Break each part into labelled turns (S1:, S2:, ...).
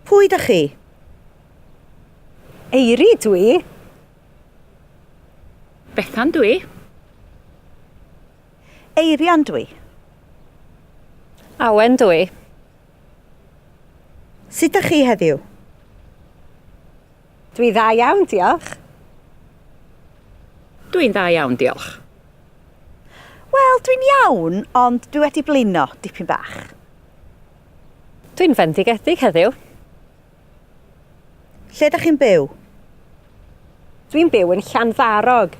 S1: Pwy dach chi?
S2: Eiri dwi.
S3: Bethan dwi.
S1: Eirian dwi.
S4: Awen dwi.
S1: Sut dach chi heddiw?
S2: Dwi dda iawn, diolch.
S3: Dwi'n dda iawn, diolch.
S1: Wel, dwi'n iawn, ond dwi wedi blino dipyn bach.
S4: Dwi'n fendigedig heddiw.
S1: Lle dach chi'n byw?
S2: Dwi'n byw yn Llanddarog.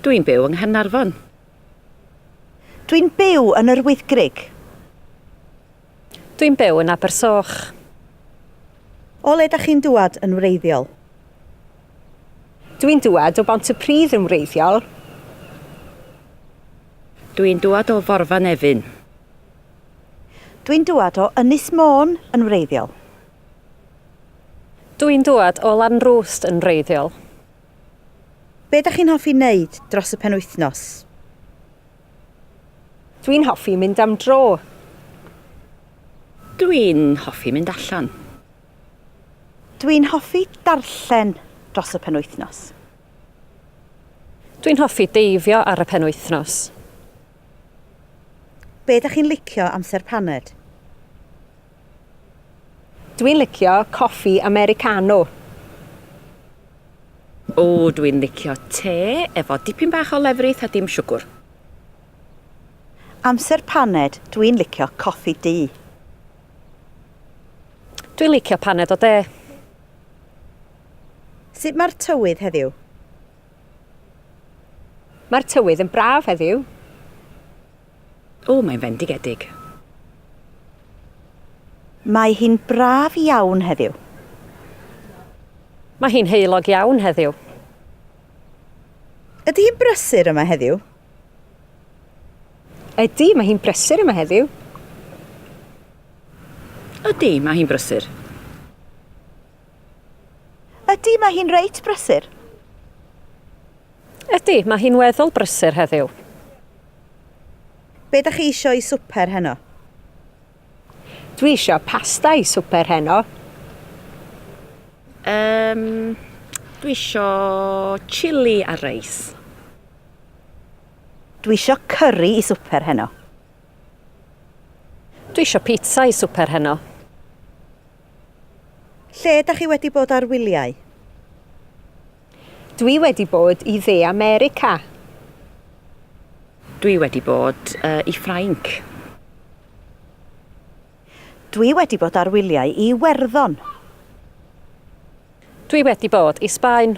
S3: Dwi'n byw yng Nghaernarfon.
S1: Dwi'n byw yn yr Wyddgrug.
S4: Dwi'n byw yn Abersoch.
S1: O le dach chi'n dŵad yn wreiddiol?
S2: Dwi'n dŵad o Bontypridd yn wreiddiol.
S3: Dwi'n dŵad o Forfa Nefyn.
S1: Dwi'n dŵad o Ynys Môn yn wreiddiol.
S4: Dwi'n dŵad o Lanrwst yn wreiddiol.
S1: Be dach chi'n hoffi wneud dros y penwythnos?
S2: Dwi'n hoffi mynd am dro.
S3: Dwi'n hoffi mynd allan.
S1: Dwi'n hoffi darllen dros y penwythnos.
S4: Dwi'n hoffi deifio ar y penwythnos.
S1: Be dach chi'n licio amser paned?
S2: Dwi'n licio coffi Americano.
S3: O, dwi'n licio te efo dipyn bach o lefrith a dim siwgr.
S1: Amser paned, dwi'n licio coffi du.
S4: Dwi'n licio paned o de.
S1: Sut mae'r tywydd heddiw?
S2: Mae'r tywydd yn braf heddiw.
S3: O, mae'n fendigedig.
S1: Mae hi'n braf iawn heddiw.
S4: Mae hi'n heulog iawn heddiw.
S1: Ydy hi'n brysur yma heddiw?
S2: Ydy, mae hi'n brysur yma heddiw.
S3: Ydy, mae hi'n brysur.
S1: Ydy, mae hi'n reit brysur.
S4: Ydy, mae hi'n weddol brysur heddiw.
S1: Be da chi isio i swper heno?
S2: Dwi isio pasta i swper heno.
S3: Yym, dwi isio chili a reis.
S1: Dwi isio cyri i swper heno.
S4: Dwi isio pizza i swper heno.
S1: Lle dach chi wedi bod ar wyliau?
S2: Dwi wedi bod i Dde America.
S3: Dwi wedi bod uh, i Ffrainc.
S1: Dwi wedi bod ar wyliau i Iwerddon.
S4: Dwi wedi bod i Sbaen.